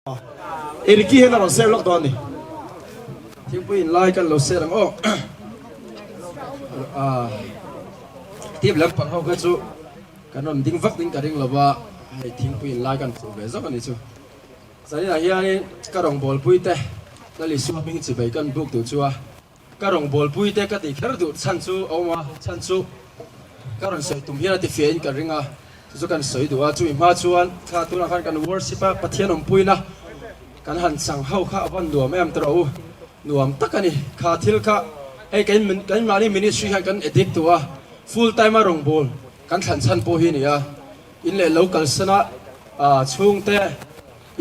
Ricky hian a rawn ser lawk dawn a ni. Thingpui in lai kan lo ser ang aw. Team lampang ho kha chu kan rawn ding vak ding ka ring lo va, hei thingpui in lai kan fuh ve zawk a ni chu. Zaninah hianin ka rawngbawlpui te Lal Isua hming chivei kan buk duh chu a. Ka rawngbawlpui te ka tih kher duh chhan chu a awm a, chhan chu ka rawn sawi tum hian a ti fiahin ka ring a, chu chu kan sawi duh a, chumi hma chuan thla tunah khan kan worship a, Pathian awmpuina kan han chang ho kha a van nuam em tawh u, nuam tak a ni, kha thil kha hei kan kan mahni ministry hian kan addict duh a, full time a rawngbâwl kan thlan chhan pawh hi a ni a, in leh lo kalsan a chhungte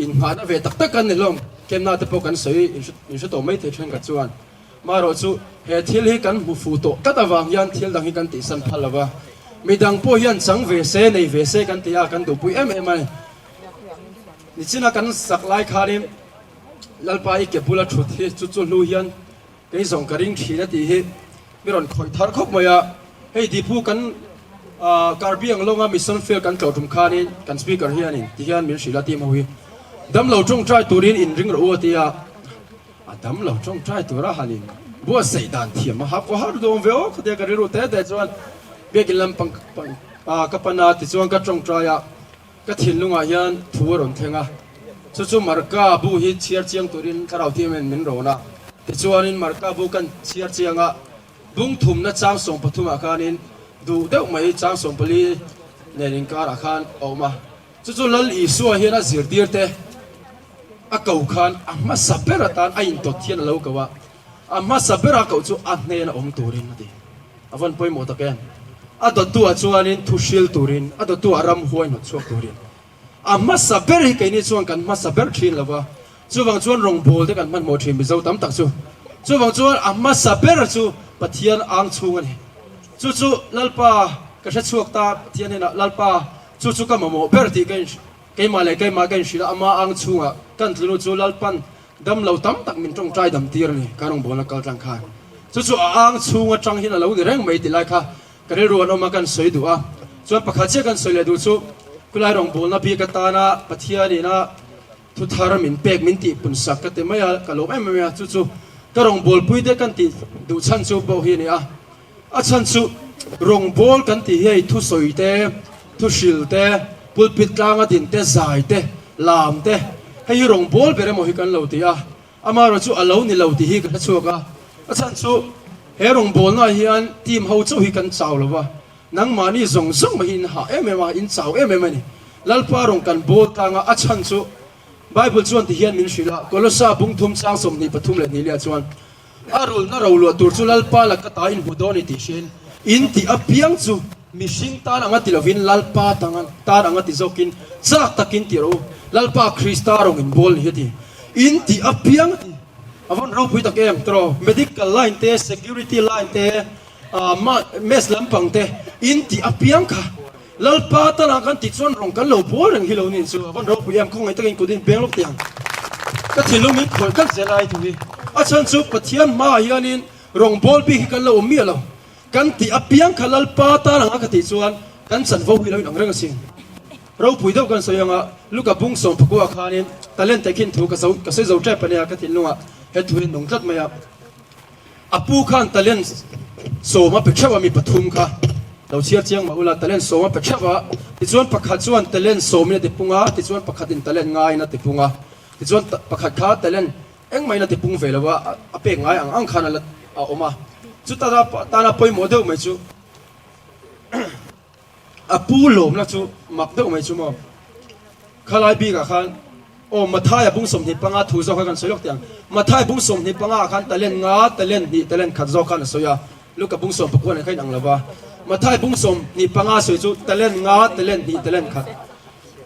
Inhmahna ve tak tak kan ni hlawm, kemna te pawh kan sawi in hre tawh maithei thenkhat chuan. Marawh chu he thil hi kan hmu fuh tawh tlat avang hian thil dang hi kan tihsan phal lo va, midang pawh hian chang ve se, nei ve se kan ti a, kan duhpui em em a ni. Nichina kan sak lai khanin Lalpa i ke bula thut hi chu chu hlu hian Kei zawng ka ring thin a tih hi mi rawn khawih thar khawp mai a, hei Diphu kan Karbi Anglonga Mission Field kan tlawh tum khanin kan speaker hianin ti hian min hrilh a team ho hi damlo tawngtai turin in ring rawh u a ti a, a damlo tawngtai tura han in buatsaih dan thiam a hak har duh awm ve aw khatia ka rilru te te chuan biakin lampang ka pan a tichuan ka tawngtai a. Ka thinlungah hian thu a rawn thleng a, chu chu Marka bu hi chhiar chiang turin Thlarau Thianghlim min rawn a. Tichuanin Marka bu kan chhiar chiang a, bung thumna chang 13 ah khanin duh deuh mai chang 14 nen inkarah khan a awm a. Chu chu Lal Isua hian a zirtir te a ko khan a hmasa ber atan a intawt hian a lo ko a, a hmasa bera koh chu a hnena awm turin a ti. A vawn pawimawh tak em? A dawttu-ah chuanin thu hril turin, a dawttu-ah ramhuai hnawt chhuak turin. A hmasa ber hi keini chuan kan hmasa ber thin lo va, chuvang chuan rawngbâwl te kan hmanhmawh thin Mizo tam tak chu. Chuvang chuan a hmasa ber chu Pathian ang chhung a ni. Chu chu Lalpa ka hre chhuak ta, Pathian hnenah Lalpa chu chu ka mamawh ber tih ka in keimah leh keimah ka inhrilh a, ama ang chhungah kan tlunu chu Lalpan Dam lo tam tak min tawngtai dam tir a ni, ka rawngbawlna kal tlang khan. Chu chu a ang chhung atang hian a lo ni reng mai tih lai kha ka rilru an awm a, kan sawi duh a. Chuan pakhat chiah kan sawi leh duh chu khulai rawngbawlna bik atana Pathianin a thu thar min pek min tih pun sak ka ti mai a, ka lawm em em a, chu chu ka rawngbawlpui te kan tih duh chhan chu pawh hi a ni a. A chhan chu rawngbawl kan tih hi hei thusawi te, thuhril te, pulpit tlanga din te, zai te, lam te, hei hi rawngbawl ber emaw hi kan lo ti a, amaherawh chu a lo ni lo tih hi ka hre chhuak a. A chhan chu he rawngbawlnaah hian team ho chauh hi kan chau lo va, nangmahni zawng zawng mai hi in hah em em a, in chau em em a ni. Lalpa rawng kan bawl tlang a, a chhan chu Bible chuan ti hian min hrilh a, Kolosa bung thum chang 23 leh hnih leh ah chuan, A rulna roluah tur chu Lalpa laka ta in hmu dawn i tih hriain in tih apiang chu mihring tan anga ti lovin Lalpa tan anga ti zawkin chak takin ti rawh u. Lalpa Krista rawng in bawl ni hi a ti. In tih apiang a ti. A vawn ropui tak em tawh medical line te, security line te, mess lampang te in tih apiang kha Lalpa tana kan tih chuan rawng kan lo bual reng hi lo nih chu a van ropui em, khawngaih takin kut in peng lawk teh ang. Ka thinlung min khawih tlat zel ai thu hi. A chhan chu Pathian hmaah hianin rawng bawl bik hi kan lo awm miah lo. Kan tih apiang kha Lalpa tan anga ka tih chuan kan chanvo hi lo inang reng asin. Ropui deuh kan sawi anga Luka bung sawmpakua khanin talent te khin thu ka sawi zo tep ania ka thinlungah he thu hi nung tlat mai a. A pu khan talent sawm a pe theuh a, mi pathum kha lo chhiar chiang mah ula, talent sawm a pe theuh a, tichuan pakhat chuan talent sawmin a ti pung a, tichuan pakhatin talent ngaiin a ti pung a, tichuan pakhat kha talent engmahin a ti pung ve lo a, a pek ngai ang ang khan a la a awm a, chuta tana pawimawh deuh mai chu A pu lawmna chu mak deuh mai chu maw? Khalai bikah khan aw Mathaia bung 25 thu zawk kha kan sawi lawk teh ang. Mathai bung 25 ah khan talent nga, talent hnih, talent khat zawk khan a sawi a, Luka bung 19 nen kha inang lo va. Mathai bung 25 sawi chu talent nga, talent hnih, talent khat.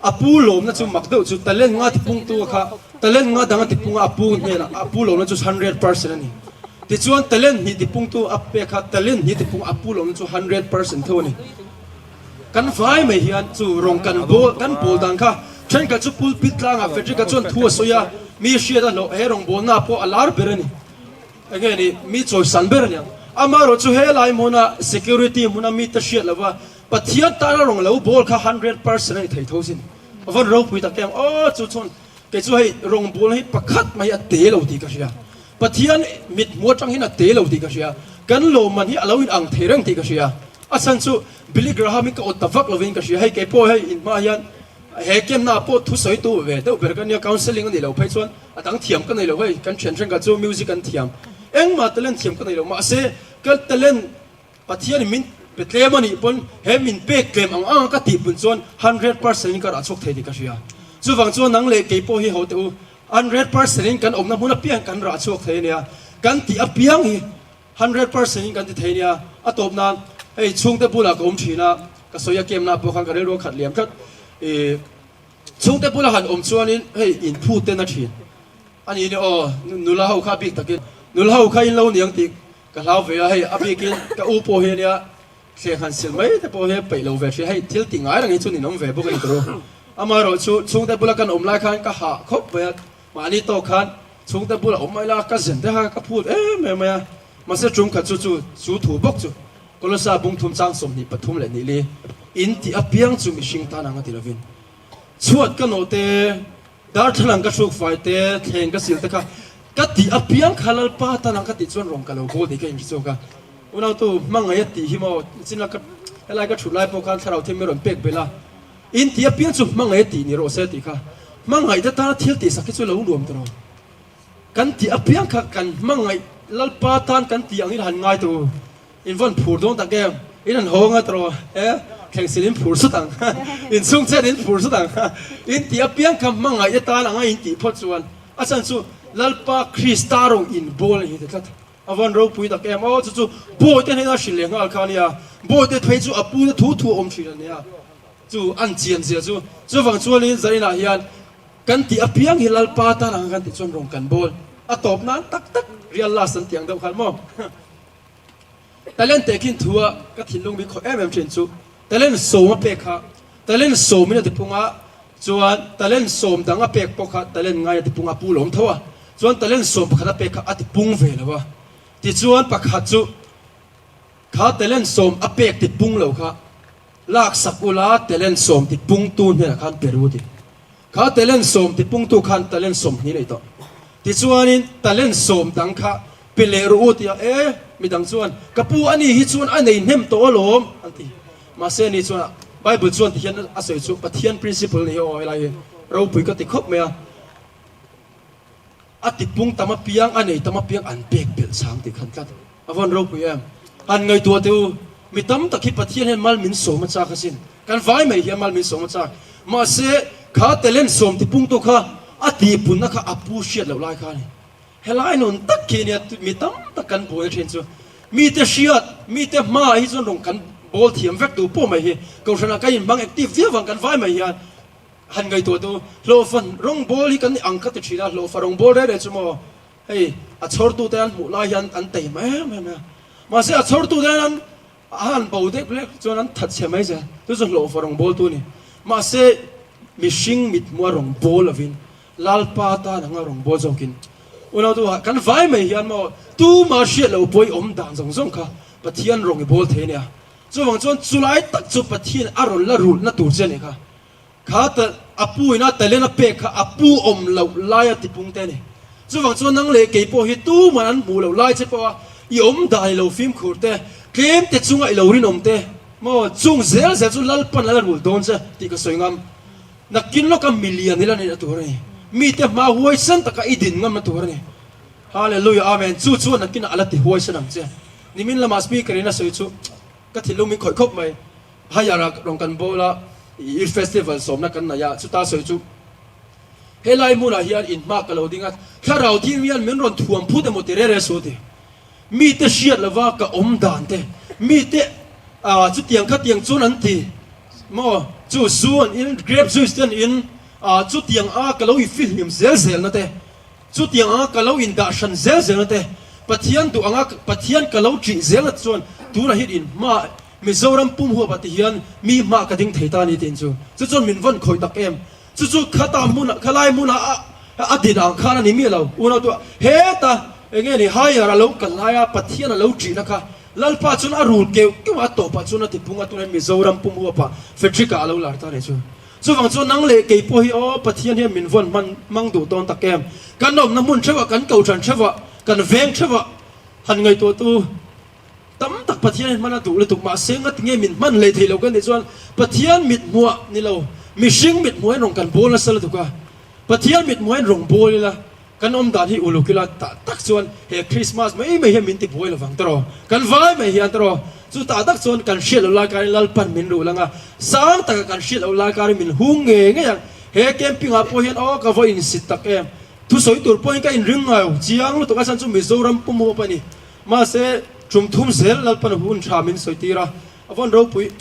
A pu lawmna chu mak deuh chu talent nga tipungtu kha talent nga dang a tipung a, a pu hnenah a pu lawmna chu 100% a ni. Tichuan talent hnih tipungtu a pek kha talent hnih tipung a pu lawmna chu 100% tho a ni. Kan vai mai hian chu rawng kan bawl kan bawl dan kha thenkhat chu pulpit tlangah Frederick-a chuan thu a sawi a, mi hriat a hlawh he rawngbawlna pawh a lar ber a ni. Enge ni mi chawisan ber a niang. Amaherawhchu he lai hmuna security hmuna mite hriat lova Pathian tana rawng lo bawl kha 100% a ni thei tho sin. A vawn ropui tak em aw chu chuan. Kei chu hei rawngbawlna hi pakhat mai hi a te lo tih ka hria. Pathian mit hmu atang hian a te lo tih ka hria. Kan lawmman hi a lo in ang thei reng tih ka hria. A chhan chu Billy Graham hi ka awt ta vak lovin ka hria. Hei kei pawh hei in hma hian he camp na ah pawh thusawi tu ve deuh ber ka nia, counselling a nih loh phei chuan a dang thiam ka nei lo. Hei kan thian thenkhat chu music an thiam. Engmah talent thiam ka nei lo. Mahse ka talent Pathianin min pe tlem a nih pawn he min pek tlem ang ang a ka tih pun chuan 100% in ka rah chhuak thei tih ka hria. Chuvang chuan nang leh kei pawh hi ho teh u, 100% in kan awmna hmun apiang kan rah chhuak thei a nia. Kan tih apiang hi 100% in kan ti thei a nia. A tawp nan hei chhungte bulah ka awm thin a, ka sawi a kemna pawh khan ka rilru a khat liam tlat. Ih chhungte bula han awm chuanin hei inphut ten a thin a ni ni aw, nula ho kha bik takin nula ho kha in lo niang tih Ka hlau ve a, hei a bikin ka u pawh hi ania thleng han sil mai te pawh hi a peih lo ve hria, hei thil ti ngai reng hi chu ninawm ve bawk a ni tawh ru. Amaherawh chu chhungte bula kan awm lai khan ka hah khawp mai a, mahni tawk khan chhungte bula awm mai la ka zen te kha ka phut em em mai a, mahse tum khat chu chu chu thu bawk chu Kolosa bungthum chang 23 leh in tih apiang chu mihring tan ang a ti lovin chhuat ka nawh te Darthlalang ka hruk fai te, thleng ka sil te kha ka tih apiang kha Lalpa tan ang ka tih chuan rawng ka lo bawl tih ka inhre chhuak a. Unautu hmangaih a tih hi maw chin a ka helai ka thut lai pawh khan thlarau thim i rawn pek belh a, in tih apiang chu hmangaih a tih ni rawh se tih kha hmangaih te tana thil tihsak hi chu lo nuam ta lo. Kan tih apiang kha kan hmangaih Lalpa tan kan tih angin han ngai tawh u. In vawn phur dawn tak em? In han haw nga tawh e, thlengsil in phur sut ang, in chhung chet in phur sut ang. In tih apiang kha hmangaih atan anga in tih phawt chuan a chhan chu Lalpa Krista rawng in bawl a ni ti tlat. A vawn ropui tak em? Aw chu chu Bawihte hnena hrilh leh nghal kha a nia, Bawihte phei chu a pute thu thu a awm thin a nia. Chu an chian zia chu chuvang chuanin zaninah hian kan tih apiang hi Lalpa tan anga kan tih chuan rawng kan bawl a tawp nan tak tak real last an tih ang deuh khan maw. Talent tehkhin thu a ka thinlung bik khawh em em thin chu talent sawm a pek kha talent sawmin a tipung a, chuan talent sawm dang a pek pawh kha talent ngai a tipung a pu lawm tho a, chuan talent sawm pakhat a pek kha a tipung ve lo a, tichuan pakhat chu kha talent sawm a pek tipung lo kha laksak ula talent sawm tipungtu hnenah khan pe ru a ti. Kha talent sawm tipungtu khan talent 20 nei tawh. Tichuanin talent sawm dang kha pe leh rawh u tia e, midang chuan ka pu a ni hi chuan a nei hnem tawh alawm an ti. Mahse ani chuan Bible chuan tihian a sawi chu Pathian principle ni hi aw helai hi ropui ka ti khawp mai a. A tipung tam apiang, a nei tam apiang an pek belh chang tih khan tlat. A vawn ropui em? Han ngaihtuah teh u, mi tam tak hi Pathian hian mal min sawm a chak asin. Kan vai mai hian mal min sawm a chak. Mahse, kha talent sawm tipungtu kha a tihpunna kha a pu hriat loh lai kha a ni. Helai nun tak khi nia mi tam tak kan buaina thin chu. Mite hriat, mite hmaah hi chuan rawn kan bawl thiam vek duh pawh mai hi. Kohhranah kan inhmang active viau vang kan vai mai hian han ngaihtuah teh u. Hlawhfa rawngbawl hi kan ni ang kha ti thin a, hlawhfa rawngbawl reng reng chu maw? Hei a chhawrtute an hmuh lai hian an tei mai em em a, mahse a chhawrtute hian an a han bo deuh lek chuan an that chhe mai zel, chu chu hlawhfa rawngbawltu a ni. Mahse mihring mithmuha rawngbâwl lovin Lalpa tan anga rawngbâwl zawkin unautu kan vai mai hian maw tuma hriat loh pawi awm dan zawng zawng kha Pathian rawng i bâwl thei a nia. Chuvang chuan chulai tak chu Pathian a rawn la rulhna tur che a nih kha. Kha ta a pu ina talent a pek kha a pu awm loh lai a tipung te a ni. Chuvang chuan nang leh kei pawh hi tuman an hmuh loh lai che pawh a i awm dan i lo fimkhur te, tlem te chunga i lo rinawm te maw chung zel zel chu Lalpan a la rul dawn che tih ka sawi ngam. Nakin lawka milian ila neihna tur a ni. Mite hma huaisan taka i din ngamna tur a ni. Hallelujah Amen. Chu chuan nakinah a la ti huaisan ang che. Nimin lamah speaker in a sawi chu ka thinlung min khawih khawp mai. Haiara rawn kan bawl a, Youth Festival sawmna kan nei a, chuta sawi chu helai hmunah hian inhma ka lo ding a, thlarau thim hian min rawn thuam phut emaw ti rere su ti. Mite hriat lova ka awm dan te, mite ah chutiang khatiang chuan an ti maw, chu zu an in, grape juice te an in, ah chutiang a ka lo infihlim zel zelna te, Chutiang anga ka lo indah hran zel zelna te, Pathian duh anga Pathian ka lo ṭih zelna te chuan tunah hian in hma Mizoram pum huapah te hian mi hma ka ding thei ta a ni tiin chu chu chuan min vawn khawih tak em. Chu chu khata hmunah khalai hmunah a a din ang khan a ni miah lo. Unau tu heta eng nge ni higher a lo kal laia Pathian a lo ṭihna kha Lalpa chuan a rul keuh keuh a, a tawpah chuan a tipung a, tunah hian Mizoram pum huapah Frederick-a a lo lar ta a ni chu. Chuvang chuan nang leh kei pawh hi aw Pathian hian min vawn hman hmang duh dawn tak em? Kan awmna hmun theuhah, kan kohhran theuhah, kan veng theuhah han ngaihtuahtu tam tak Pathian hian hman a duh lutuk. Mahse ngati nge min hman hlei thei lo kan tih chuan Pathian mithmuah ni lo, mihring mithmuah in rawn kan bawl nasa lutuk a. Pathian mithmuah in rawn bawl ila Kan awm dan hi uluk ila tah tak chuan he Christmas mai mai hian min ti buai lovang tawh kan vai mai hian tawh chu tah tak chuan kan hriat loh lai karin Lalpan min ruh lang a, sang taka kan hriat loh lai karin min hung ngei ngei ang. He camping ah pawh hian aw ka va insit tak em, thusawi tur pawhin ka inring ngai lo chiang lutuk a chhan chu Mizoram pum huap a ni. Mahse tum thum zel Lalpan hun tha min sawi tir a, a vawn ropui.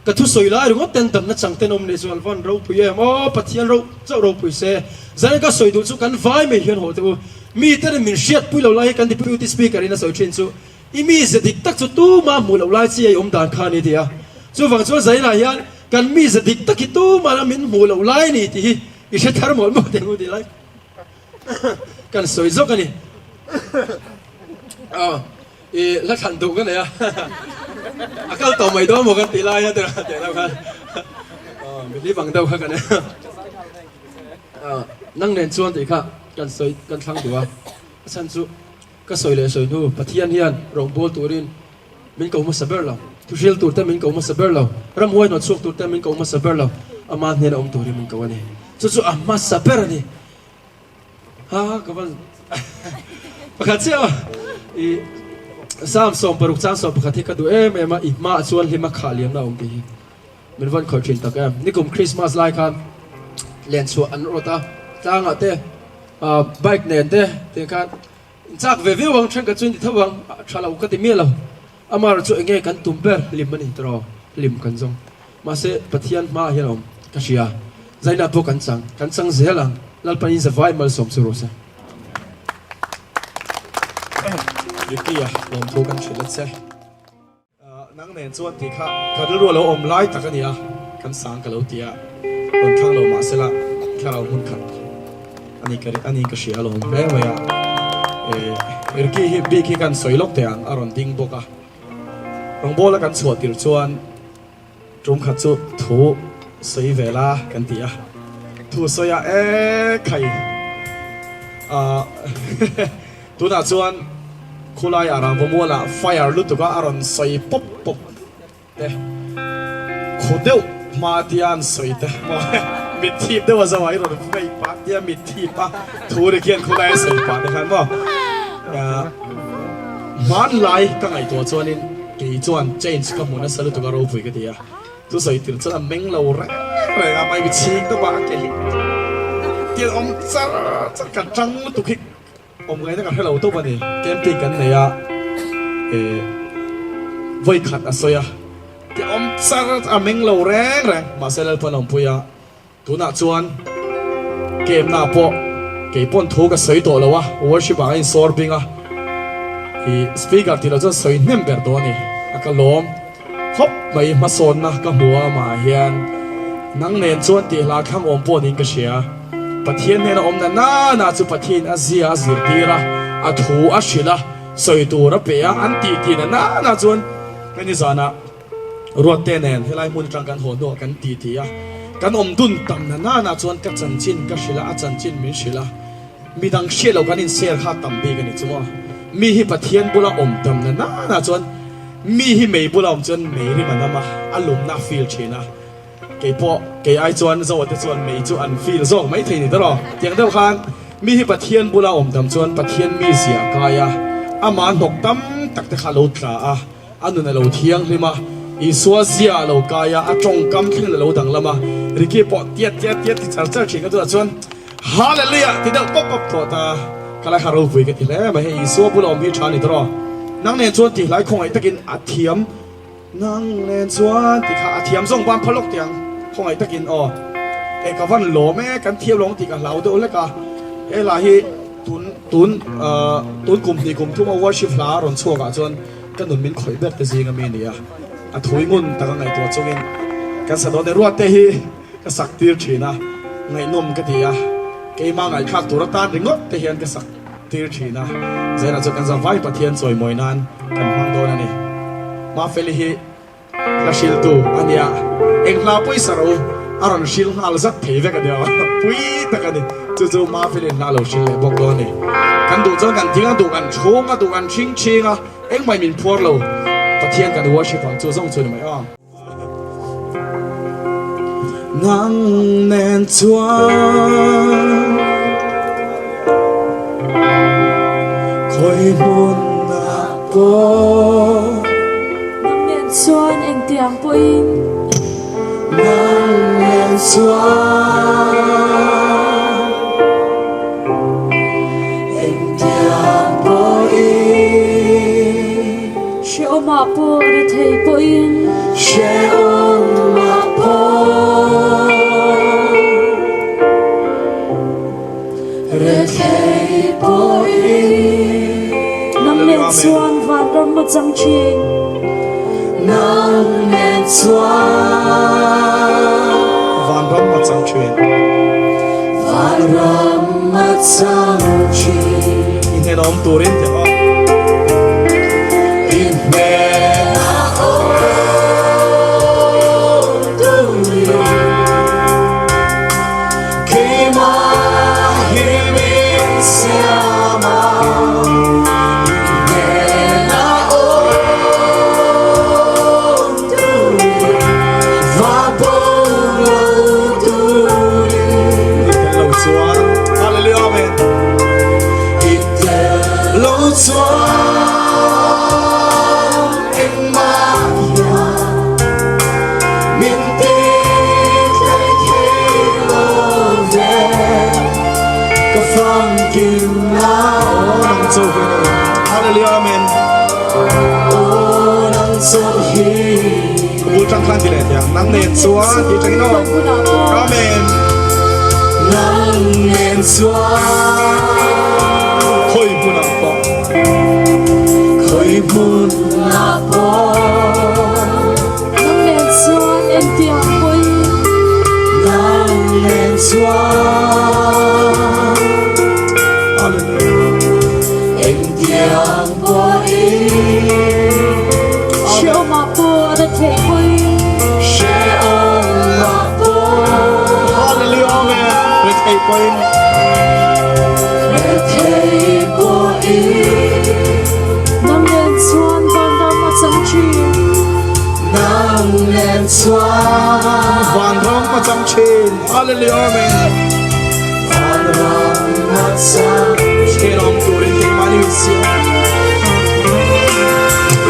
Ka thusawi lai ringawt ten damna chang ten awm leh chuan van ropui em aw Pathian ro chauh ropui se. Zanin ka sawi duh chu kan vai mai hian haw teh u. Mi ten min hriatpui lo lai hi kan Deputy Speaker in a sawi thin chu i mize dik tak chu tuma hmuh loh lai chi a i awm dan kha a ni ti a. Chuvang chuan zaninah hian kan mize dik tak hi tuma min hmuh loh lai a ni tih hi i hre thar mawlh mawlh teh ang u tih lai kan sawi zawk a ni. I hla thlan duh ka nei a, a kal tawh mai dawn maw kan tih lai a tih deuh khan mi hlim ang deuh kha ka nei a, nang nen chuan tih kha kan sawi kan thlang duh a, a chhan chu ka sawi leh sawi hnu Pathian hian rawngbâwl turin min ko hmasa ber lo, thuhril tur te min ko hmasa ber lo, ramhuai hnawt chhuak tur te min ko hmasa ber lo, ama hnena awm turin min ko a ni, chu chu a hmasa ber a ni. Ha ka van pakhat chiah a i Psalm 16 chang 11 hi ka duh em em a i hmaah chuan hlim a khah liamna a awm tih hi min van khawih thin tak em. Nikum Christmas lai khan len chhuah an rawt a tlangah te bike nen te tih khan chak ve viau ang thenkhat chu in ti tho ang tha lo ka ti miah lo. Amaherawh chu enge kan tum ber hlim a ni tawh hlim kan zawng. Mahse Pathian hmaah hian a awm ka hria. Zainah pawh kan chang, kan chang zel ang. Lalpan in zavai malsawm chu rawh se. Ricky-a lawmthu kan hrilh a che. Nang nen chuan tih kha ka rilru a lo awm lai tak a nia, kan sang ka lo ti a, rawn thlang lo mahsela thlarau hmun khat a ni ka a ni ka hria alawm hle mai a. Ricky hi bik hi kan sawi lawk teh ang a rawn ding bawk a, rawngbawla kan chhuah tir chuan Tum khat chu thu sawi ve la kan ti a, thu sawi a e khai ah tunah chuan khulai ah rangvamual ah fire lutuk a a rawn sawi pawp pawp te khu deuh hma tia an sawi te maw mit thip deuh a zo a i rawn vei pah tia mit thip a thu ri khian khulai a sawi pah te khan maw ah hmanlai ka ngaihtuah chuanin. Kei chuan change ka hmu nasa lutuk a ropui ka ti a, thusawi tir chuan a meng lo reng reng a, mai chhing tawp a, a ke hi tiang awm char char ka tang lutuk hi awm ngaihna ka hre lo tawp a ni. Camping kan nei a, eh vawi khat a sawi a, tiang awm char a meng lo reng reng, mahse Lalpan a awmpui a. Tunah chuan game-na pawh kei pawn thu ka sawi tawh lo a, worship ah ka insawr bing a, ih speaker tih loh chuan sawi hnem ber tawh a ni. A ka lawm khawp mai hmasawnna ka hmu a amah hian nang nen chuan tih hla thlang awm pawh niin ka hria. Pathian hnena awm na nana chu Pathian a zia a zirtir a, a thu a hrilh a, sawi tur a pe a, an tih tih na nana chuan ka nizanah Ruatte nen helai hmun atang kan haw hnuah kan ti ti a, kan awm dun tam na nana chuan ka chanchin ka hrilh a, a chanchin min hrilh a, midang hriat loh kan inser kha tam bik a ni chu maw. Mi hi Pathian bula awm tam na nana chuan mi hi mei bula awm chuan mei rim a nam a, a lumna a feel thin a, kei pawh kei ai chuan Zoa te chuan mei chu an feel zawk mai thei ni tawh tiang deuh khan mi hi Pathian bula awm tam chuan Pathian mizia a kai a, amah hnawk tam tak te kha a lo tla a. A nun a lo thianghlim a, Isua zia a lo kai a, a tawngkam thleng a lo danglam a, Ricky pawh tiat tiat tiat ti char char thin ka tunah chuan Hallelujah ti deuh pawp pawp tawh ta, ka lai kha ropui ka ti hle mai, hei Isua bula awm hi tha a ni tawh, nang nen chuan tih hlai khawngaih takin a thiam, nang nen chuan tih kha a thiam zawng ban phal lawk teh ang, khawngaih takin aw, e ka van lawm e, kan thiam lo ang tih ka hlau deuh hlek a, he hla hi tun tun tun kum hnih kum thuma worship hla rawn chhuak ah chuan. Ka nun min khawih ber te zing ami a ni a, a thui ngun tak a ngaihtuah chungin kan sa dawn e. Ruatte hi ka sak tir thin a, ngaihnawm ka ti a, keimah ngaihthlak tur atan ringawt te hian ka sak tir thin a, Zainah chuan kan zavai Pathian chawimawi nan kan hmang dawn a ni. Mafeli hi hla hriltu a nia, eng hla pawisa ro. a rawn hril nghal zat thei vek a nia, pui tak a ni. Chu chu Mafeli'n hla a lo hril leh bawk dawn a ni. Kan duh chuan kan ding a, duh kan chhung a, duh kan hring chhing a, engmah min phuar lo. Pathian kan worship ang chu zawng chu ni mai aw. Nang nen chuan khawi hmunah pawh. Nang nen chuan engtiang pawhin. Nang nen chuan engtiang pawhin. Hrehawmah pawh rethei pawhin. Hrehawmah pawh rethei pawhin. Nang nen chuan vanram a chang thin. Nang nen chuan vanram a chang thin. Vanram a chang thin. I hnen awm turin teh aw. I hnen a awm turin keimah hi min siam a. I hnen a awm turin va bo lo turin. I tel lo chuan Hallelujah Amen. I tel lo chuan engmah hian min ti tlei thei lo ve. Ka famkim la. Aw nang cho hi ni. Hallelujah Amen. Aw nang cho hi. Ka bul tang khan ti leh tiang nang nen chuan ti tangin aw. Amen. Nang nen chuan khawi hmunah pawh. Khawi hmunah pawh. Nang nen chuan engtiang pawhin. Nang nen chuan. Hallelujah. Engtiang pawhin. Hrehawmah pawh a ra theih pawhin. Hrehawmah pawh. Hallelujah Amen. Rethei pawhin. Rethei pawhin. Nang nen chuan vanram a chang thin. Nang nen chuan vanram a chang thin. Hallelujah Amen. Vanram a chang thin. Awm turin keimahni min siam.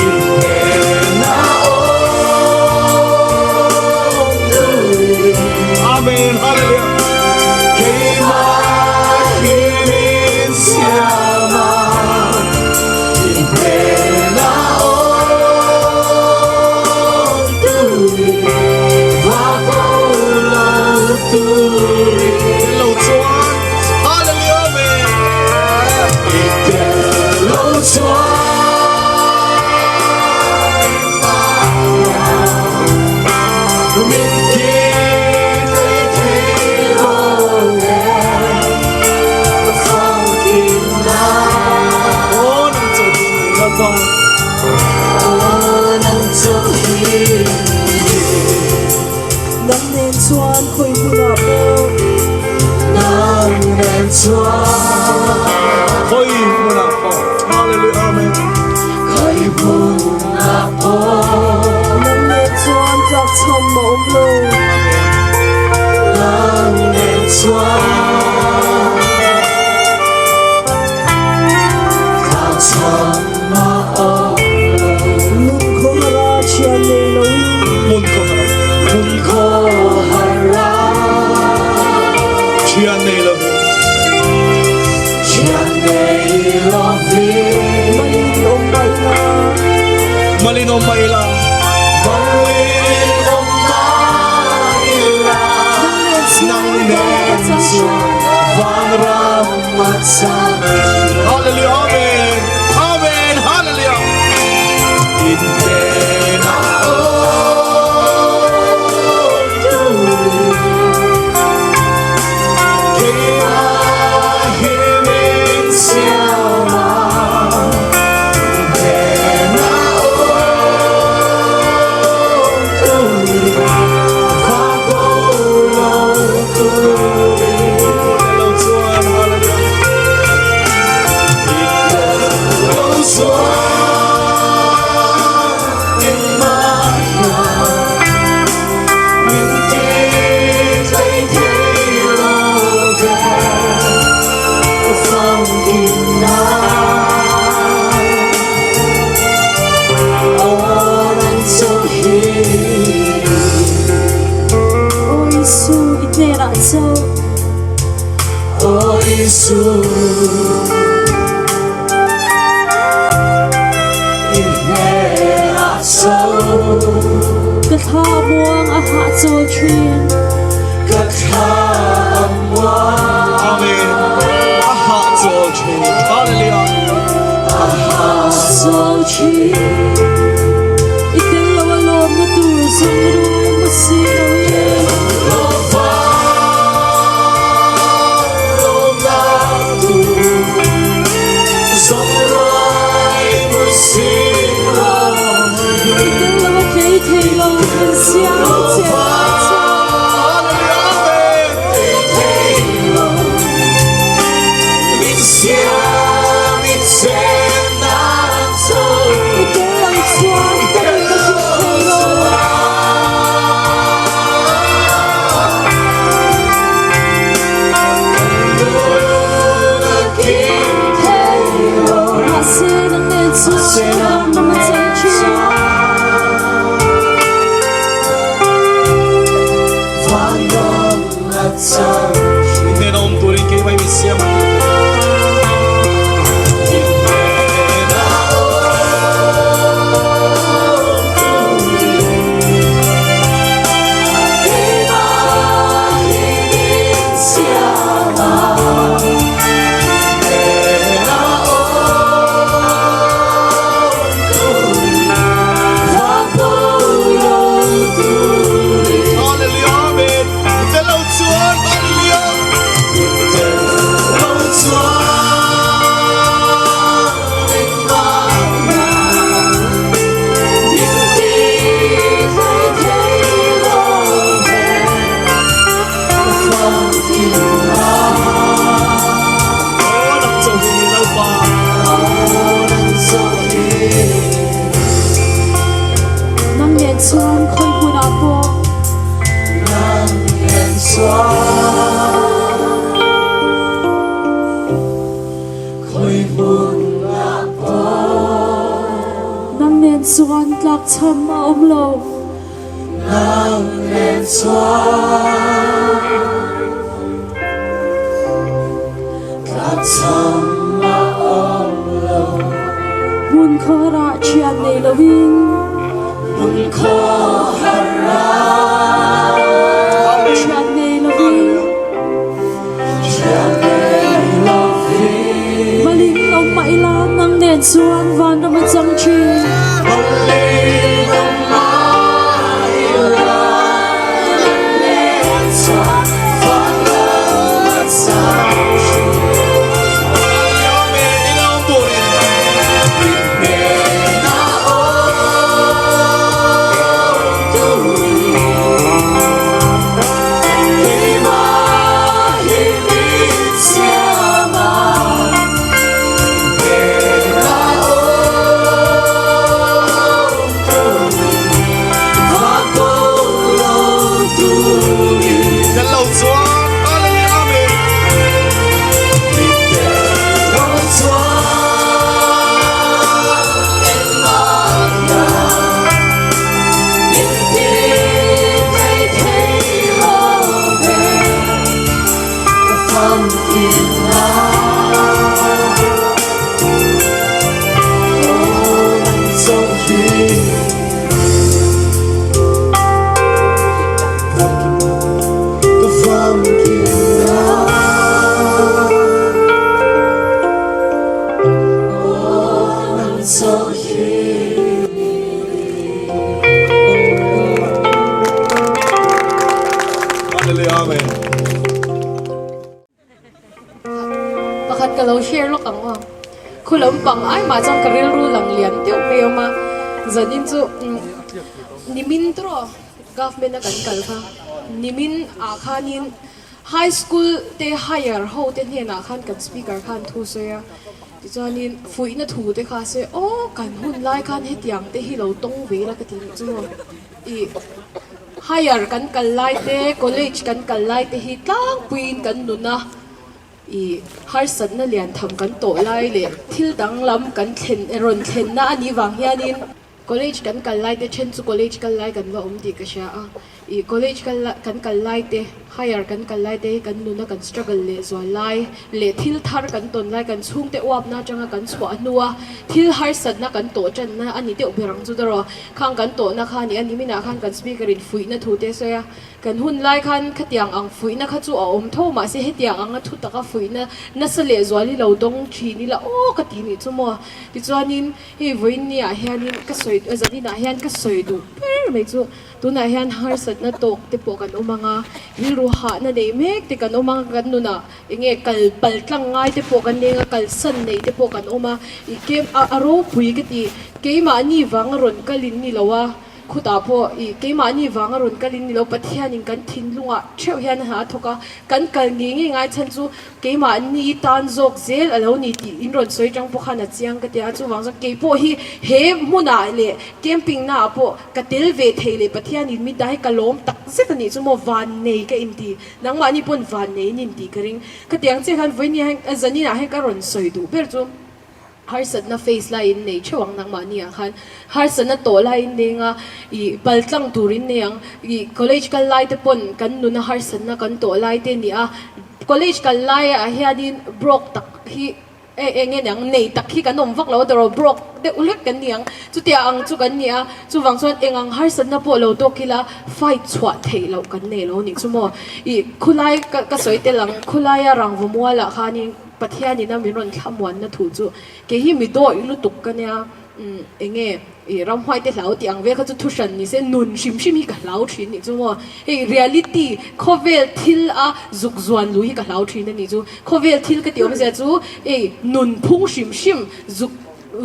Inhena awm turin. Amen. Hallelujah. Keimah hi min siam a. Inhena awm turin. Va bo lo turin. Lo chuan. Hallelujah. Amen. I tel lo chuan min ti tlei thei lo ve. Ka famkim na. Aw nang chauh hi Lalpa. Aw nang chauh hi. Nang nen chuan khawi hmunah pawh. Nang nen chuan khawi hmunah pawh. Hallelujah Amen. Khawi hmunah pawh. Nang nen chuan tlakchham a awm lo. Nang nen chuan tlakchham a awm lo. Nun khawhara thian nei loin. Hmun khawhara. Hmun khawhara thian nei lovin. Thian nei lovin. Malin awm mai la. Malin awm mai la. Malin awm mai la. Nang nen chuan Vanram a chang. Hallelujah Amen. Amen. Hallelujah. In hnenah awm turin keimah hi min siam a. In hnenah awm turin va bo Aw Isu, i hnenah chauh. Ka thla muang a hahchawl thin. Amen. A hahchawl thin. Hallelujah. Hahchawl thin. I tel lo a lawmna tur zawng rum a si lo e. I tel lo a tlei thei lo kan siam che I tel lo chuan ka nun ka hlim thei lo. Mahse nang nen chuan ram a chang thin. Hnena awm turin keimah i min siam a. Hallelujah, Amen. Tel lo chuan, Hallelujah. Tel lo chuan Aw, nang chauhin i Lalpa. Nang nen chuan khawi hmunah pawh. Nang nen chuan tlakchham a awm lo. Hmun khawharah thian nei loin. Thian nei loin. Malin awm mah ila nang nen chuan vanram a chang thin. Pakhat ka lo share lawk ang aw. Khu lampang ai mah chuan ka rilru lang lian deuh mai awm a, zanin chu nimin tawh government a kan kal kha nimin ah khanin high school te higher ho te hnenah khan kan speaker khan thu sawi a, tichuanin fuihna thu te kha a sawi a, aw kan hun lai khan hetiang te hi lo tawng ve ila ka ti nih chu maw ih. Higher kan kal lai te, college kan kal lai te hi tlangpuiin kan nun a. I harsatna lian tham kan tawh lai leh thil danglam kan thlen rawn thlenna a nih vang hianin College kan kal lai te then chu college kal lai kan va awm tih ka hria a, ih college kal kan kal lai te higher kan kal lai te hi kan nuna kan struggle leh zual lai leh thil thar kan tawn lai kan chhungte uapna atanga kan chhuah hnua thil harsatna kan tawh tanna a ni deuh ber ang chu tawh rawh khang kan tawhna kha a ni a niminah khan kan speaker in fuihna thu te a sawi a. Kan hun lai khan khatiang ang fuihna kha chu a awm tho mahse hetiang anga thu taka fuihna nasa leh zual hi lo dawng thin ila aw ka ti nih chu maw. Tichuanin hei vawiin ah hianin ka sawi zanin ah hian ka sawi duh ber mai chu tunah hian harsatna tawk te pawh kan awm ang a, rilru hahna nei mek te kan awm ang a, kan nunah enge kal pal tlang ngai te pawh kan nei ang a, kalsan nei te pawh kan awm a, ih kem a ropui ka ti keimahni vanga rawn kalin ni lo a. Khutah pawh i keimahni vanga rawn kalin ni lo, Pathianin kan thinlungah theuh hian a hna a thawk a, kan kal ngei ngei ngai chhan chu keimahni tan zawk zel a lo ni tih in rawn sawi tang pawh khan a chiang ka ti a, chuvang chuan kei pawh hi he hmunah leh camping naah pawh ka tel ve thei leh Pathianin min dah hi ka lawm tak zet a nih chu maw vannei ka inti, nangmahni pawn vannei in intih ka ring. Khatiang chiah khan vawiin hian zaninah hian ka rawn sawi duh ber chu. Harsatna face lai in nei theuh ang nangmahni ah khan harsatna tawh lai in nei anga ih pal tlang tur in nei ang ih college kal lai te pawn kan nuna harsatna kan tawh lai te ni a college kal lai ah hianin broke tak hi eh eng nge niang nei tak hi kan awm vak lo a tawrh broke deuh hlek kan ni ang chutia ang chu kan ni a chuvang chuan eng ang harsatna pawh lo tawk ila fight chhuah theih loh kan nei lo nih chu maw ih khulai ka ka sawi tel ang khulaia rangva mual ah khanin. Pathianin a min rawn thlamuanna thu chu kei hi mi dawih lutuk ka nia, umm enge i ramhuai te hlau tih ang vel kha chu thu hran ni se nun hrim hrim hi ka hlau thin nih chu maw, hei reality khawvel thil a zuk zuan lu hi ka hlau thin a nih chu, khawvel thil ka tih awmzia chu hei nun phung hrim hrim zuk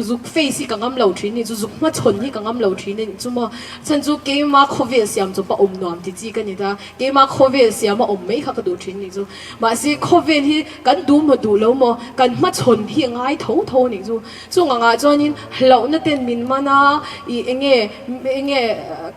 Zuk face hi ka ngam lo thin ni chu, zuk hmachhawn hi ka ngam lo thin a nih chu maw. Chhan chu keima khawvel siam chawpa awm nuam ti chi ka ni ta, keima khawvel siama awm mai kha ka duh thin nih chu. Mahse khawvel hi kan duh maw duh lo maw, kan hmachhawn hi a ngai tho tho a nih chu. Chung angah chuanin hlauhna ten min man a, ih enge enge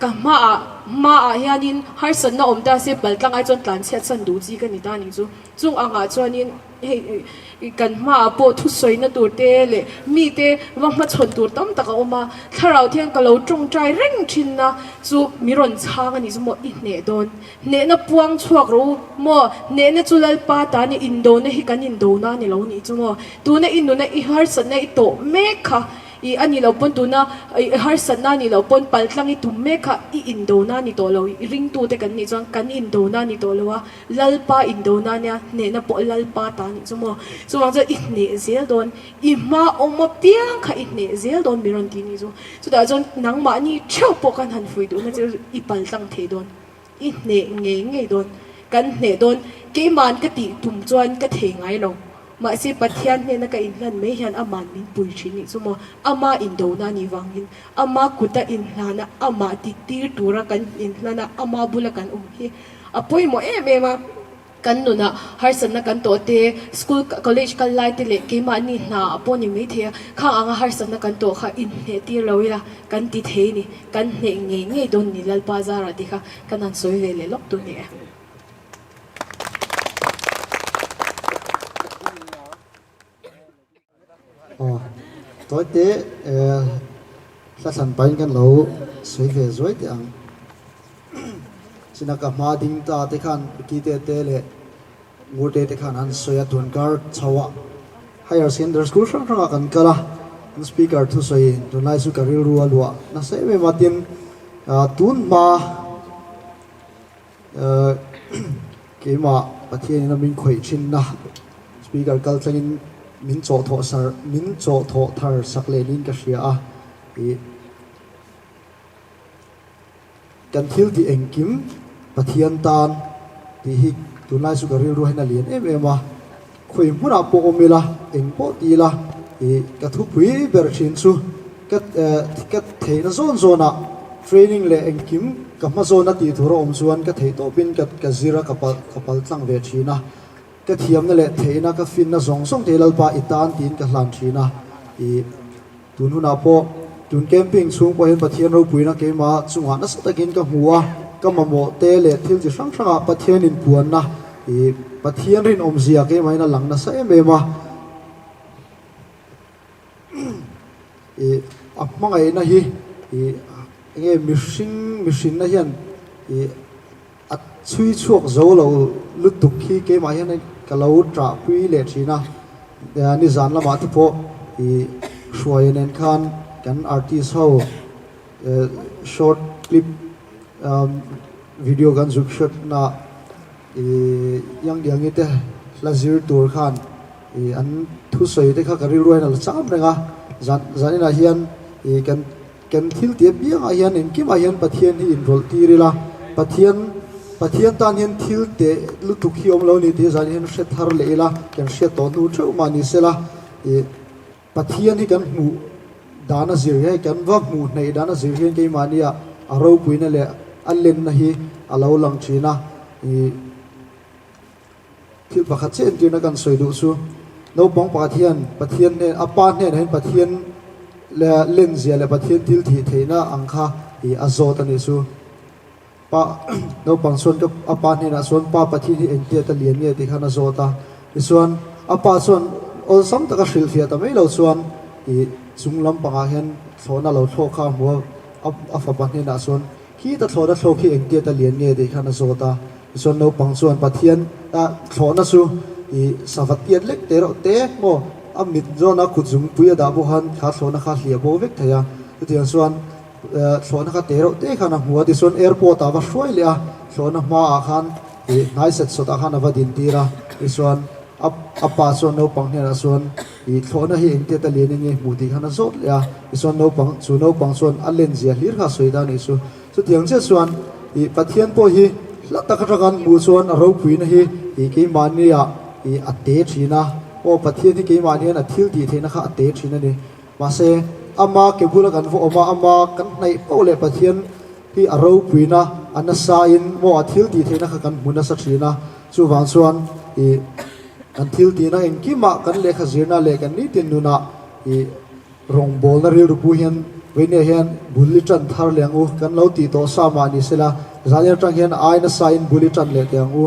ka hmaah hmaah hianin harsatna awm ta se paltlang ai chuan tlanchhiat san duh chi ka ni ta a nih chu. Chung angah chuanin. Hei kan hmaah pawh thusawina tur te leh mite va hmachhawn tur tam tak a awm a, thlarau thiang ka lo tawngtai reng thin na chu mi rawn chhang a nih chu maw i hneh dawn, hnehna puang chhuak rawh u maw, hnehna chu Lalpa ta nia indona hi kan indona a ni lo nih chu maw, tuna i nuna i harsatna i tawh mek kha I a nih loh pawn tuna i harsatna a nih loh pawn paltlang i tum mek kha i indona a ni tawh lo, i ringtute kan nih chuan kan indona a ni tawh lo a, Lalpa indona nia hnehna pawh Lalpa ta a nih chu maw? Chuvang chuan i hneh zel dawn, i hma awm apiang kha i hneh zel dawn mi rawn ti a nih chu. Chutah chuan nangmahni theuh pawh khan han fui duhna che i paltlang thei dawn, i hneh ngei ngei dawn, kan hneh dawn, keima'n ka tih tum chuan ka thei ngai lo. Mahse Pathian hnena ka inhlan mai hian Ama'n min pui thin nih chu maw? Ama indona nih vangin, Ama kuta inhlana, Amah tihtir tura kan inhlana, Ama bula kan awm hi a pawimawh em em a. Kan nunah harsatna kan tawh te, school, college kal lai te leh keimahni hna ah pawh ni mai thei a, khang anga harsatna kan tawh kha inhneh tir lo ila kan ti thei ni, kan hneh ngei ngei dawn ni Lalpa zara tih kha kan han sawi ve leh lawk tur ni e. Aw, tawi te hla thlan pahin kan lo sawi ve zuai teh ang. China ka hma ding ta te khan Kite te leh Ngurte te khan an sawi a, tunkar chho ah Higher Secondary School hrang hrang ah kan kal a, an speaker thusawi tunlai chu ka rilru a luah nasa em em a, tin tun hma Keimah Pathianin a min khawih thinna Speaker kal tlangin min chawhthawh sar min chawhthawh thar sak leh niin ka hria a, ih kan thil tih engkim Pathian tan tih hi tunlai chu ka rilru hian a lian em em a, khawi hmunah pawh awm ila eng pawh ti ila ih ka thupui ber thin chu ka ka theihna zawn zawnah training leh engkim ka hma zawna tih tur a awm chuan ka theih tawpin ka ka zir a ka pal ka pal tlang ve thin a ka thiamna leh theihna ka finna zawng zawng te Lalpa i tan tiin ka hlan thin a ih tun hunah pawh tun camping chhung pawh hian Pathian ropuina keimah chungah nasa takin ka hmu a ka mamawh te leh thil chi hrang hrangah Pathian inpuanna. Ih Pathian rinawmzia keimahin a lang nasa em em a. Ih a hmangaihna hi ih enge mihring mihrinna hian ih a chhui chhuak zo lo lutuk hi keimah hian ka lo ṭahpui leh ṭhin a. Nizan lamah te pawh ih hruaia nen khan kan artist ho short clip video kan zuk hret na ih yang diangi te hla zir tur khan ih an thusawi te kha ka rilru hian a la cham reng a zan zaninah hian ih kan kan thil tih apiangah hian engkimah hian Pathian hi inrawlh tir ila Pathian Pathian tan hian thil teh lutuk hi awm lo a ni tih zan hian hre thar leh ila kan hriat tawh hnu theuh mah ni sela ih Pathian hi kan hmuh dan a zir hian, kan va hmuh hnaih dan a zir hian keimahnia a ropuina leh a lenna hi a lo lang thin a. Ih, thil pakhat chiah entirna kan sawi duh chu, naupang pakhat hian Pathian hnen, a pa hnenah hian Pathian lenzia leh Pathian thil thih theihna ang kha ih a zawt a nih chu. Pa, naupang chuan ka a pa hnenah chuan pa Pathian hi engtia ta lian nge tih khan a zawt a. Tichuan a pa chuan awlsam taka hrilhfiah ta mai lo chuan ih chung lampangah hian thlawhna lo thlawk kha a hmu a, a fapa hnenah chuan khi ta thlawhna thlawk hi engtia ta lian nge tih khan a zawt a. Tichuan naupang chuan Pathian a thlawhna chu ih sava tiat lek te reuh te maw a mit zawna kut zungpui a dah pawh khan kha thlawhna kha hliah bo vek thei a. Chutiang chuan Thlawhna kha te reuh te khan a hmu a, tichuan airport ah a va hruai leh a, thlawhna hmaah khan ih hnai set sawt ah khan a va din tir a, tichuan a a pa chuan naupang hnenah chuan ih thlawhna hi engtia ta lian in nge hmuh tih khan a zawt leh a, tichuan naupang chu naupang chuan a len zia hlir kha a sawi ta a nih chu. Chutiang chiah chuan ih Pathian pawh hi hla tak atanga an hmuh chuan a ropuina hi ih keimahni ah ih a te thin a, aw Pathian hi keimahni hian a thil tih theihna kha a te thin a ni. Mahse, ama ke bula kan va awm a, ama kan hnaih poh leh Pathian hi a ropuina a nasain maw a thil tih theihna kha kan hmu nasa thin a. Chuvang chuan ih kan thil tihna engkimah kan lehkha zirna leh kan nitin nunah ih rawngbawlna rilru pu hian vawinia hian bul i tan thar leh ang u. Kan lo tih tawh sa mah ni sela, zan atang hian ai nasain bul i tan leh teh ang u.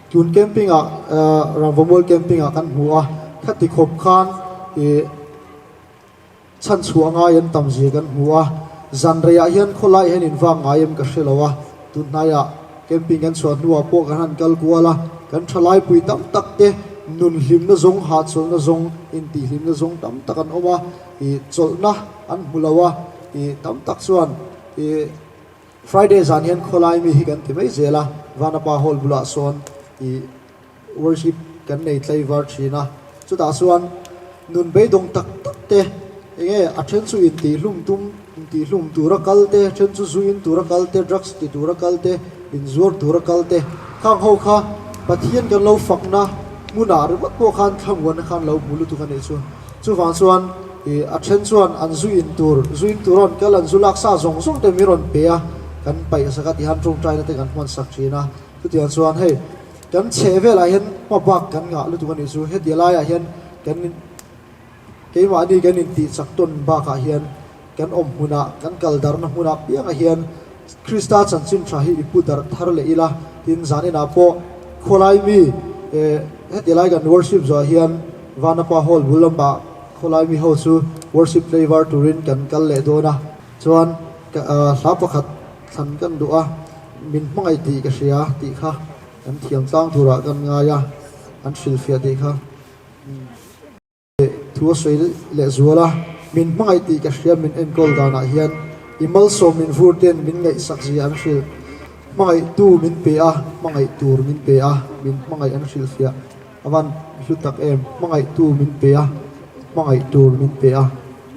Tun camping ah Rangvamual camping ah kan hmu a, khati khawp khan ih Chhan chhuah ngai an tam zia kan hmu a, zan reiah hian khawlai hian in vak ngai em ka hre lo a, tun hnaiah camping kan chhuah hnuah pawh kan han kal kual a, kan thalaipui tam tak te nun hlimna zawng, hahchawlhna zawng, intihhlimna zawng tam tak an awm a, ih chawlhna an hmu lo a, ih tam tak chuan ih Friday zan hian khawlai mi hi kan ti mai zel a, Vanapa Hall bulah sawn ih. Worship kan nei tlaivar thin a, chutah chuan nun beidawng tak tak te enge a then chu intihhlum tum intihhlum tura kal te, then chu zu in tura kal te, drugs ti tura kal te, inzuar tura kal te khang ho kha Pathian kan lo fakna hmunah ringawt pawh khan thlamuanna khan lo hmu lutuk a nih chu. Chuvang chuan ih a then chuan an zu in tur, zu in tur rawn kal an zu lak sa zawng zawng te min rawn pe a, kan paih sak a tihan tawngtaina te kan hman sak thin a, chutiang chuan hei. Kan chheh velah hian hma bak kan ngah lutuk a nih chu. Heti laiah hian kan keimahni kan intih chak tawn bakah hian kan awm hmunah, kan kal darhna hmunah piangah hian Krista chanchin tha hi i pu darh thar leh ila. Tin, zaninah pawh khawlai mi eh heti lai kan worship zawhah hian Vanapa Hall bul lamah khawlai mi ho chu worship tlaivar turin kan kal leh dawn a. Chuan hla pakhat thlan kan duh a, min hmangaih tih ka hria tih kha kan thiam tlang turah kan ngai a, an hrilhfiah tih kha thu a sawi leh zual a, min hmangaih tih ka hria min enkawl danah hian i malsawm min vur ten min ngaihsak zia an hrilh, hmangaihtu min pe a, hmangaih tur min pe a, min hmangaih an hrilhfiah avan hlu tak em, hmangaihtu min pe a, hmangaih tur min pe a.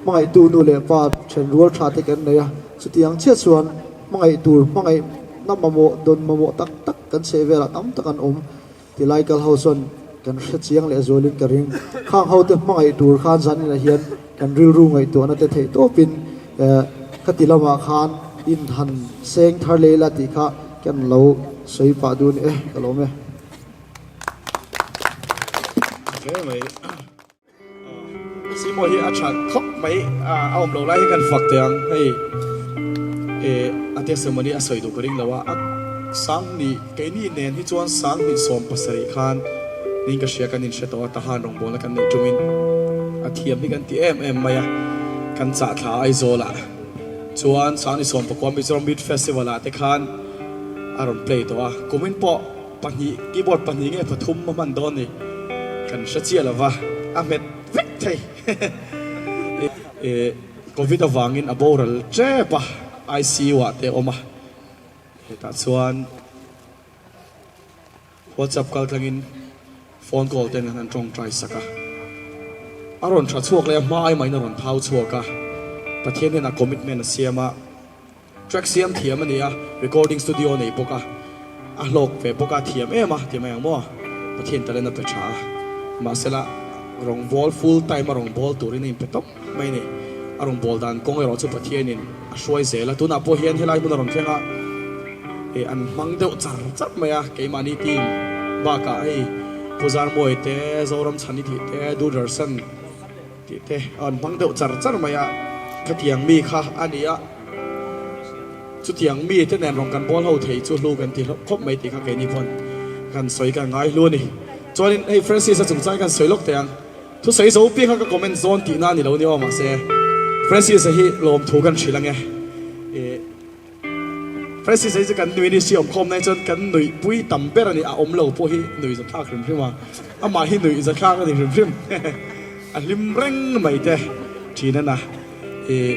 Hmangaihtu nu leh pa then rual tha te kan nei a, chutiang chiah chuan hmangaih tur hmangaihna mamawh dawn mamawh tak tak kan chheh velah tam tak an awm ti lai kal ho chuan kan hre chiang leh zualin ka ring. Khang ho te hmangaih tur khan zaninah hian kan rilru ngaihtuahna te theih tawpin eh khati lamah khan in han seng thar leh ila tih kha kan lo sawi pah dun e ka lawm e. Simo hi a tha khawp mai a awm lo lai hi kan fak teh ang hei eh a testimony a sawi duh ka ring lo a. Sanghnih, keini nen hi chuan Sanghnih 70 khan niin ka hria kan inhre tawh a, Tahan rawngbawlna kan neih ṭumin a thiam hi kan ti em em mai a, kan chah thla Aizawlah chuan Sanghnih 19 Mizoram Youth Festival ah te khan a rawn play tawh a, kumin pawh pahnih keyboard pahnih nge pathum a hman dawn ni kan hre chiah lo va, a hmet vek thei. Covid avangin a boral tep a, ICU ah te a awm a. Hetah chuan WhatsApp kal tlangin phone call ten an han tawngtai sak a. A rawn tha chhuak leh a hma ai mahin a rawn thau chhuak a. Pathian hian a commitment a siam a. Track siam thiam a ni a, recording studio a nei bawk a. A hlawk ve bawk a, thiam em a ti mai ang maw? Pathian talent a pe tha a. Mahsela rawngbawl full time a rawngbawl turin a inpe tawp. mai a ni. A rawn bawl dan kawng erawh chu Pathianin a hruai zel a, tunah pawh hian helai hmun a rawn thleng a, ih an hmang deuh char char mai a, keimahni team bakah hei Pu Zarmawi te, Zoram Chhani tih te, Doordarshan tih te an hmang deuh char char mai a, khatiang mi kha a ni a, chutiang mi te nen rawn kan bawl ho thei chu hlu kan ti hlawp khawp mai tih kha keini pawn kan sawi kan ngai hlu a ni. Chuanin hei Francis-a chungchang hi kan sawi lawk teh ang. Thusawi zo piang kha ka comment zawn tihna a ni lo ni aw mahse Francis-a hi lawmthu kan hrilh ange ih Francis-a hi chu kan nui ni si awmkhawm na hi chuan kan nuihpui tam ber a ni a awm lo pawh hi nuih zathlak hrim hrim a amah hi nuih zathlak a ni hrim hrim a hlim reng mai te thin a na ih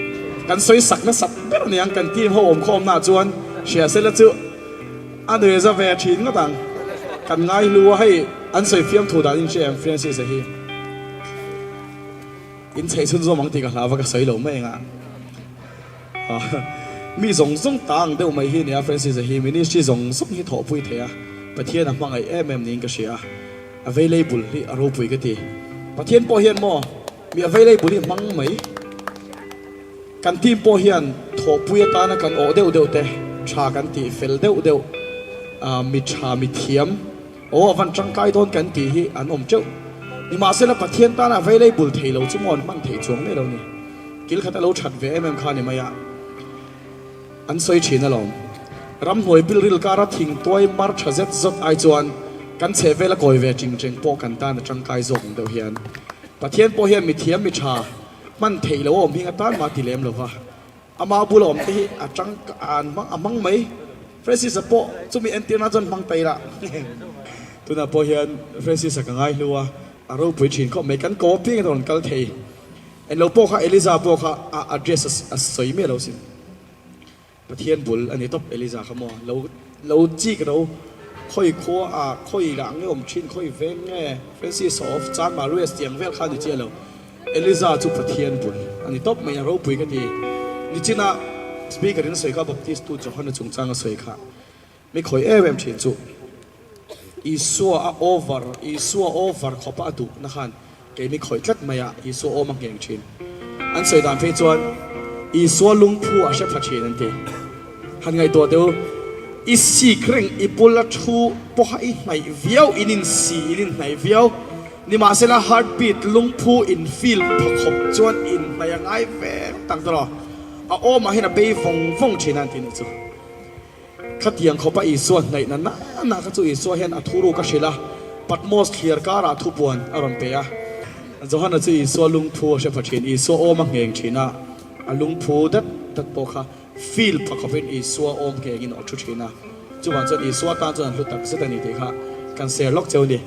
kan sawi sak nasat ber a ni ang kan team ho awmkhawm na ah chuan hria sela chu a nuih za ve thin ngawt ang kan ngai hlu a hei. An sawi fiam thu dan in hria em Francis-a hi in chheih chhun zawm ang tih ka hlau va ka sawi lo mai anga mi zawng zawng ta ang deuh mai hi nia Francis-a hi ministry zawng zawng hi thawhpui thei a Pathian a hmangaih em em niin ka hria a available hi a ropui ka ti Pathian pawh hian maw mi available hi hmang mai kan team pawh hian thawhpui atana kan awh deuh deuh te tha kan tih fel deuh deuh mi tha mi thiam Aw a van tangkai dawn kan tih hi an awm teuh. Nimahsela Pathian tana available thei lo chu maw an hman theih chuang mai lo ni. Kil khat a lo that ve em em kha ni mai a, an sawi thin alawm. Ramhnuai pilril kara thing tuai mar tha zet zawt ai chuan kan chheh vela kawi ve ching cheng pawh kan tan a tangkai zawk ang deuh hian Pathian pawh hian mithiam mi tha hman theih lo a awm hing atan mah ti lem lova. Ama bula awm te hi a tang an hmang a hmang mai. Francis-a pawh chumi entirna chuan hmang ta ila. Tunah pawh hian Francis-a ka ngai hlu a, a ropui thin khawp mai. Kan ko apiang in a rawn kal thei. Englo pawh kha Eliza pawh kha a address a sawi miah lo sin. Pathian bul a ni tawp Eliza kha maw. Lo lo chik ro khawi khua a khawi lah nge awm thin khawi veng nge Francis-a of Chanmarues tiang vel kha a ni chiah lo. Eliza chu Pathian bul a ni tawp mai a, ropui ka ti. Nichina Speaker in a sawi kha Baptist tu Johana chungchang a sawi kha mi khawi em em thin chu Isua a over, Isua over khawpa a duh na khan kei mi khawi tlat mai a, Isua awm a ngheng thin. An sawi dan phei chuan Isua lungphu a hre pha thin an ti. Han ngaihtuah teh u, i sik reng i bula thu pawha i hnaih viau, in insi in inhnaih viau. Nimahsela heartbeat lungphu in feel pha khawp chuan in hnaih a ngai ve tak dawn aw. A awmah hian a bei vawng vawng thin a an ti nih chu. Khatiang khawpa Isua hnaih na nana kha chu Isua hian a thuruk a hrilh a, Patmos thliar karah thupuan a rawn pe a. Johana chu Isua lungphu a hre pha thin, Isua awm a ngheng thin a, a lungphu dat dat pawh kha feel pha khawpin Isua awm nghengin a thu thin a. Chuvang chuan Isua tan chuan an hlu tak zet a ni tih kha kan share lawk cheu a ni.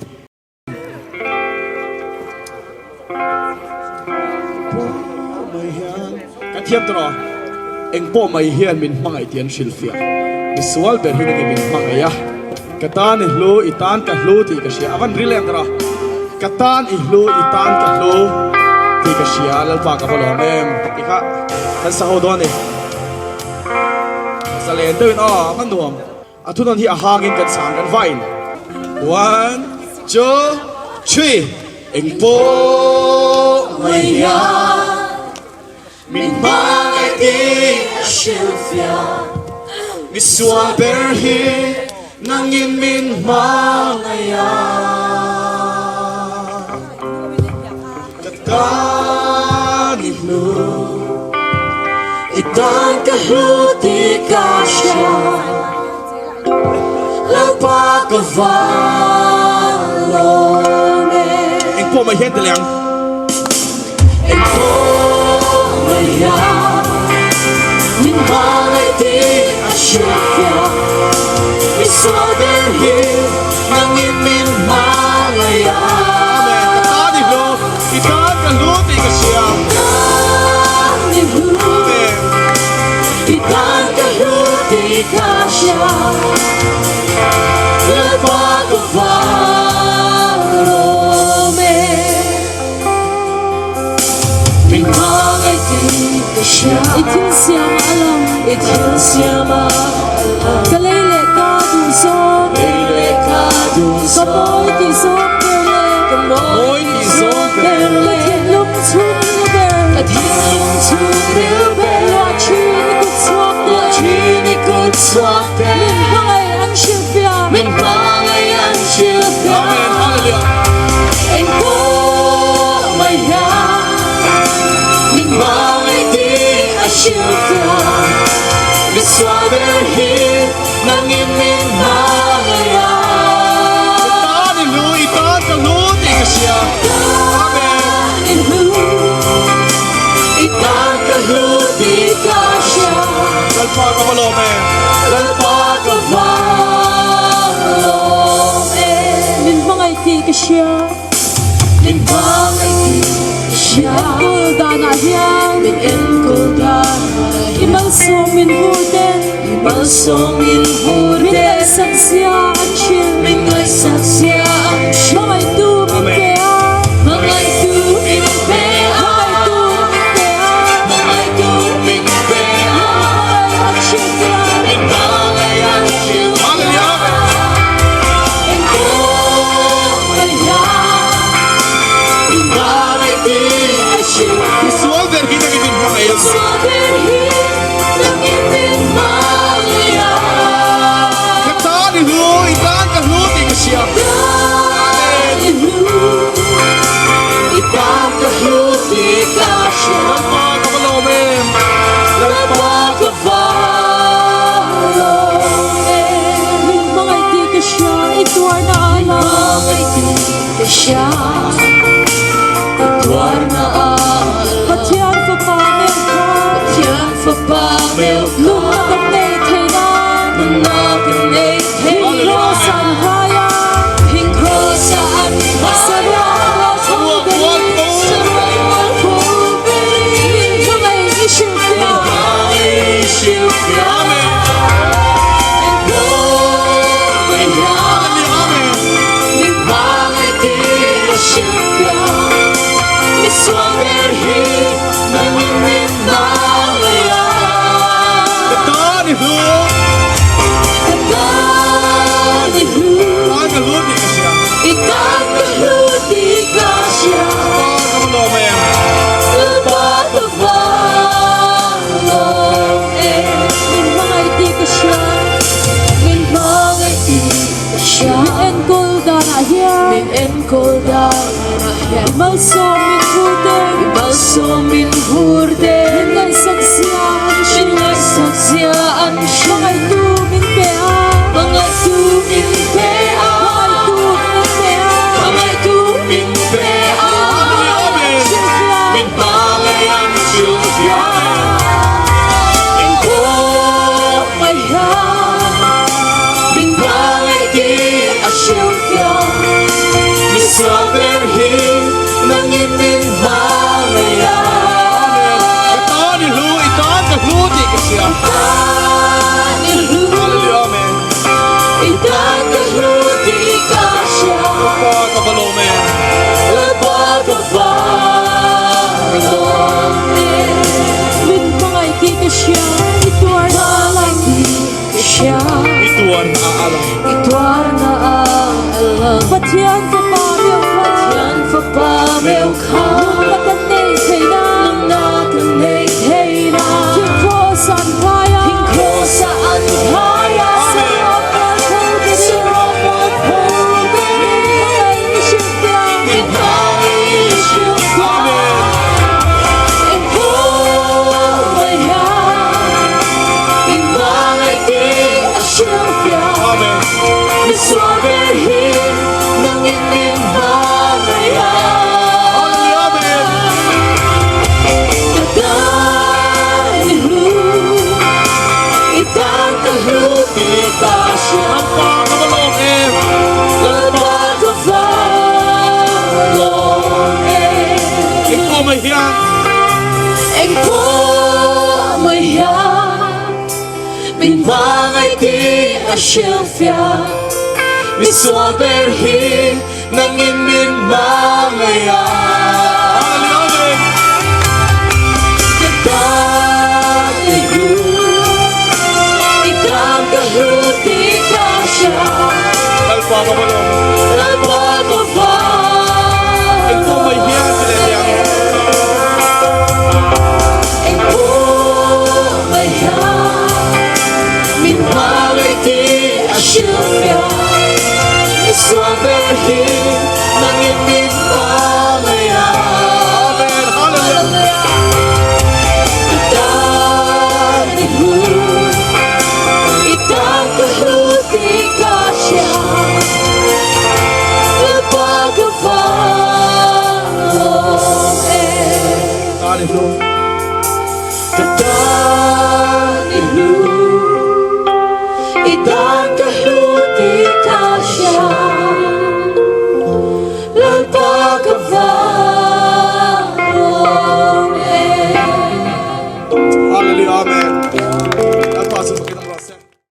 Kan thiam tawh rawh. Eng pawh mai hian min hmangaih tih an hrilhfiah. Misual ber hi nangin min hmangaih a. Ka tan i hlu, i tan ka hlu tih ka hria. A van ril em tawh rawh. Ka tan i hlu, i tan ka hlu tih ka hria. Lalpa ka va lawm em tih kha kan sa ho dawn a ni. Zalen deuhin aw a va nuam. A thunawn hi a hangin kan chhang kan vain. One, two, three. Eng pawh mai hian min hmangaih tih a hrilhfiah. Misual ber hi nangin min hmangaih a. Ka tan i hlu, i tan ka hlu tih ka hria. ka van lawm e. Engpawh mai hian ti leh ang. Engpawh mai hian min hmangaih tih a hriatfiah. Mi sual ber hi nangin min hmangaih a. Amen. Ka tan i hlu, i tan ka hlu tih ka hria. Ka tan i hlu, Amen. i tan ka hlu tih ka hria. Lalpa ka van lawm e. Min hmangaih tih ka hria. I thil siam a lang. I thil siam a lang. Ka lei leh ka duh zawng. Lei leh ka duh zawng. Ka mawi tih zawng ber le. Ka mawi tih zawng ber le. Ka thinlung chhungril ber. Ka thinlung chhungril ber. Luah thin i kut chhuak te. Luah thin i kut chhuak te. Min hmangaih an hrilhfiah. Min hmangaih an hrilhfiah. Amen. Hallelujah. Engpawh mai hian min hmangaih tih a hrilhfiah. Mi sual ber hi nangin min hmangaih a. Ka tan i hlu, i tan ka hlu tih ka hria. Amen. Tan i hlu, i tan ka hlu tih ka hria. Lalpa ka va lawm e. Lalpa ka va lawm e. Min hmangaih tih ka hria. Min hmangaih tih ka hria. Enkawl danah hian. Min enkawl danah hian. I malsawm min vur ten. I malsawm min vur ten. Min ngaihsak zia an hrilh. Min ngaihsak zia an hrilh. Hmangaihtu min pe a. Hmangaihtu min pe a. Hmangaihtu min pe a. Hmangaihtu min pe a. Min hmangaih an hrilhfiah. Min hmangaih an hrilhfiah. Hallelujah. Engpawh mai hian min hmangaih tih a hrilhfiah. Mi sual ber hi nangin min hmangaih a. Mi sual ber hi nangin min hmangaih a. Ka tan i hlu, i tan ka hlu tih ka hria. Ka tan i hlu, i tan ka hlu tih ka hria. Lalpa ka va lawm em. Lalpa ka va lawm em. Min hmangaih tih ka hria, i tuarna a Min lang. hmangaih tih ka hria, i tuarna a lang. Pathian fapa meu kha. Pathian fapa meu kha. Nunna kan nei thei nan. Nunna kan nei thei nan. Hing kraws an hai a. Hing kraws an hai a. Saruak rual tho berin. Saruak rual tho berin. Min hmangaih i hrilhfiah. Min hmangaih i hrilhfiah. Amen. Engpawh mai hian. Hallelujah. Amen. Min hmangaih tih a hrilhfiah. Mi sual ber hi nangin min hmangaih a. Ka tan i hlu. Ka tan i hlu. Tan ka hlu tih ka hria. I tan ka hlu tih ka hria. Lalpa ka va lawm em. Lalpa ka va lawm em. Min hmangaih tih ka hria. Min hmangaih tih ka hria. Min enkawl danah hian. Min enkawl danah hian. I malsawm min vur te. I malsawm min vur te. Min ngaihsak zia an hrilh. Min ngaihsak zia an hrilh. Hmangaihtu min pe a. Hmangaihtu min pe a. Hmangaihtu min pe a. Hmangaihtu min pe a. Amen. Min hmangaih an hrilhfiah. Engpawh mai hian min hmangaih tih a hrilhfiah. Mi sual ber hi nangin min hmangaih a. Amen. Ka tan i hlu, i tan ka hlu tih ka hria. Tan i hlu. Hallelujah. Amen. I tan ka hlu tih ka hria. Lalpa ka va lawm em. Lalpa ka va lawm em. Min hmangaih tih ka hria, i tuarna a lang. Ka hria. I tuarna a lang. I tuarna a lang. Pathian fapa meu kha. Pathian fapa meu kha. Nunna kan nei thei nan. Nunna kan nei thei nan. Thing kraws an hai a. Misual ber hi nangin min hmangaih a. Ka tan i hlu, i tan ka hlu tih ka hria. Lalpa ka va lawm em. Lalpa ka va lawm em. Engpawh mai hian. Engpawh mai hian. Min hmangaih tih a hrilhfiah. Misual ber hi nangin min hmangaih a. Ka tan i hlu, i tan ka hlu tih ka hria. Lalpa ka va lawm. Lalpa ka va Engpawh mai hian ti leh teh ang. Engpawh mai hian min hmangaih tih a hrilhfiah. Misual ber hi nangin min hmangaih a. Amen. Hallelujah. Ka tan i hlu, i tan ka hlu tih ka hria. Lalpa ka va lawm em. Tan i hlu. Ka